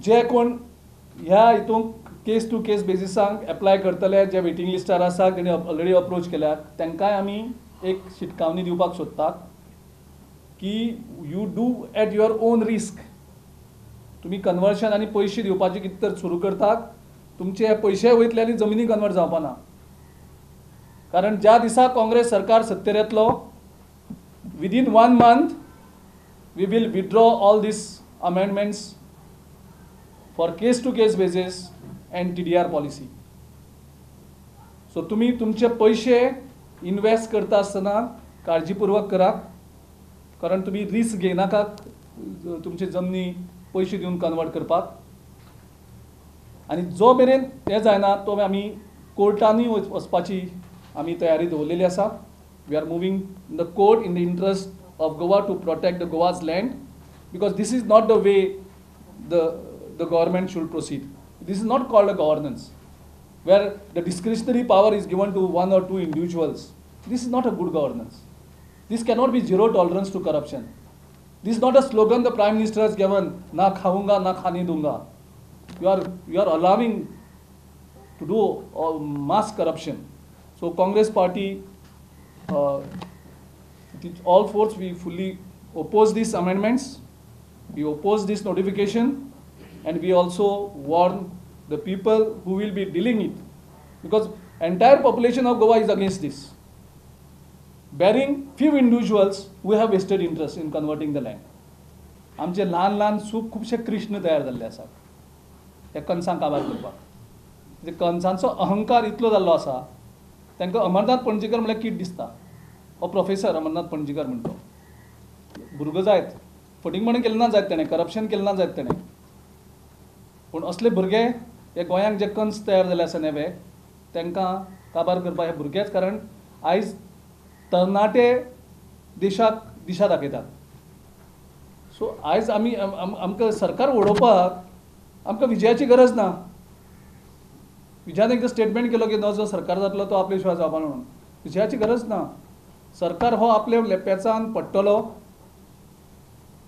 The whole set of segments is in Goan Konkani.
जे कोण ह्या हितूंक केस टू केस बेजिसांक एप्लाय करतले, जे वेटींग लिस्टार आसा, तेणी ऑलरेडी अप्रोच केल्यात, तांकांय आमी एक शिटकावणी दिवपाक सोदतात की you do at your own risk. तुमी कन्वर्शन आनी पयशे दिवपाचे कितें तर सुरू करतात, तुमचे हे पयशे वयतले आनी जमिनी कन्वर्ट जावपा ना. कारण ज्या दिसा काँग्रेस सरकार सत्तेर येतलो, within 1 month we will withdraw all these amendments for case to case basis and TDR policy. So तुम्ही तुमचे पैसे इन्वेस्ट करता आसतना काळजीपूर्वक करा, कारण तुम्ही रिस्क घेयनाका तुमचे जमनी पयशे दिवन कन्वर्ट करपाक. आनी जो मेरेन हें जायना तो आमी कोर्टांनी वचपाची आमी तयारी दवरलेली आसा. We are moving in the court in the interest of Goa to protect the Goa's land, because this is not the way the government should proceed. This is not called a governance where the discretionary power is given to one or two individuals. This is not a good governance. This cannot be zero tolerance to corruption. This is not a slogan the Prime Minister has given, na khaunga na khane dunga. You are allowing to do mass corruption. So Congress party, all force, we fully oppose these amendments, we oppose this notification, and we also warn the people who will be dealing it, because entire population of Goa is against this, bearing few individuals who have vested interest in converting the land. आमचे ल्हान ल्हान सूप खुबशे कृष्ण तयार जाल्ले आसात ह्या कणसांक काबार करपाक. ते कणसांचो अहंकार इतलो जाल्लो आसा, तांकां अमरनाथ पणजीकर म्हळ्यार कीट दिसता. हो प्रोफेसर अमरनाथ पणजीकर म्हणटो भुरगो जायत, फटींगपणां केलें ना जायत तेणें, करप्शन केलें ना जायत तेणें, पूण असले भुरगे हे गोंयांक जे कन्स तयार जाल्ले आसा नवे, तांकां काबार करपाक हे भुरगेच. कारण आयज तरणाटे देशाक दिशा दाखयतात. सो आयज आमी आमकां सरकार उडोवपाक आमकां विजयाची गरज ना. विजयान एकदां स्टेटमेंट केलो की जो सरकार जातलो तो आपले शिवाय जावपा म्हणून. विजयाची गरज ना. सरकार हो आपले पेचान पडटलो.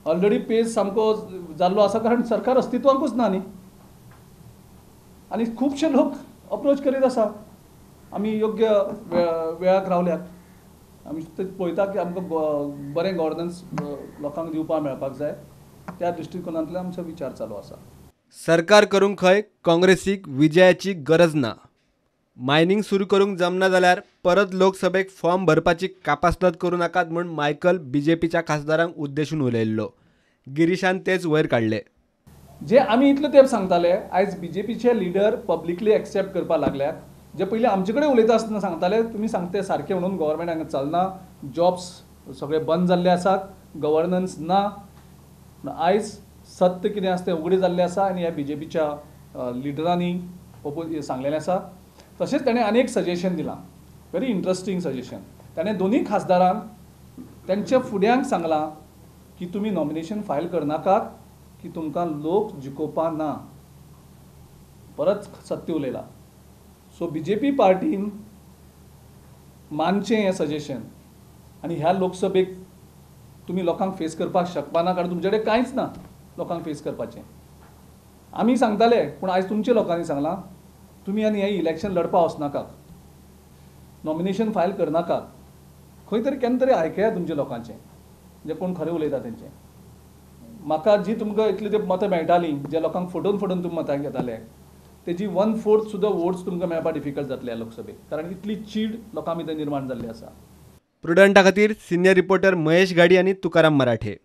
ऑलरेडी पेज सामको जाल्लो आसा, कारण सरकार अस्तित्वांकूच ना न्ही. आनी खुबशे लोक अप्रोच करीत आसा. आमी योग्य वेळाक रावल्यात. आमी पळयता की आमकां बरें गवर्नन्स लोकांक दिवपाक मेळपाक जाय, त्या दृश्टिकोनांतल्यान आमचो विचार चालू आसा. सरकार करूंक खंय काँग्रेसीक विजयाची गरज ना. मायनिंग सुरू करूंक जमना जाल्यार परत लोकसभेक फॉर्म भरपाची कापासलत करूं नाकात म्हूण मायकल बीजेपीच्या खासदारांक उद्देशून उलयल्लो. गिरीशान तेच वयर काडले. जे आमी इतले तेंप सांगताले, आयज बीजेपीचे लिडर पब्लिकली एक्सेप्ट करपाक लागल्यात. जे पयलीं आमचे कडेन उलयता आसतना सांगताले तुमी सांगते सारकें म्हणून गव्हर्मेंट हांगा चलना, जॉब्स सगळे बंद जाल्ले आसात, गव्हर्नन्स ना. आयज सत्य कितें आसा तें उगडें जाल्लें आसा आनी ह्या बीजेपीच्या लिडरांनी सांगलेलें आसा. तशेंच ताणें आनी एक सजेशन दिलां, व्हेरी इंट्रस्टींग सजेशन. ताणें दोनूय खासदारांक तेंच्या फुड्यांक सांगलां की तुमी नॉमिनेशन फायल करनाकात, की तुमकां लोक जिखोवपा ना. परत सत्य उलयला. सो बीजेपी पार्टीन मानचें हें सजेशन आनी ह्या लोकसभेक तुमी लोकांक फेस करपाक शकपाना, कारण तुमचे कडेन कांयच ना लोकांक फेस करपाचें. आमी सांगताले, पूण आयज तुमच्या लोकांनी सांगलां तुमी आनी हें इलेक्शन लढपाक वचनाकात, नॉमिनेशन फायल करनाकात. खंय तरी केन्ना तरी आयकया तुमच्या लोकांचें, जे कोण खरें उलयता तेंचें. म्हाका जी तुमकां इतली ते मतां मेळटालीं, जे लोकांक फटोवन फटोवन तुमी मतां घेताले, तेजी 1/4 सुद्दां वोट्स तुमकां मेळपाक डिफिकल्ट जातले ह्या लोकसभेक, कारण इतली चीड लोकां भितर निर्माण जाल्ली आसा. प्रुडंटा खातीर सिनियर रिपोर्टर महेश घाडी आनी तुकाराम मराठे.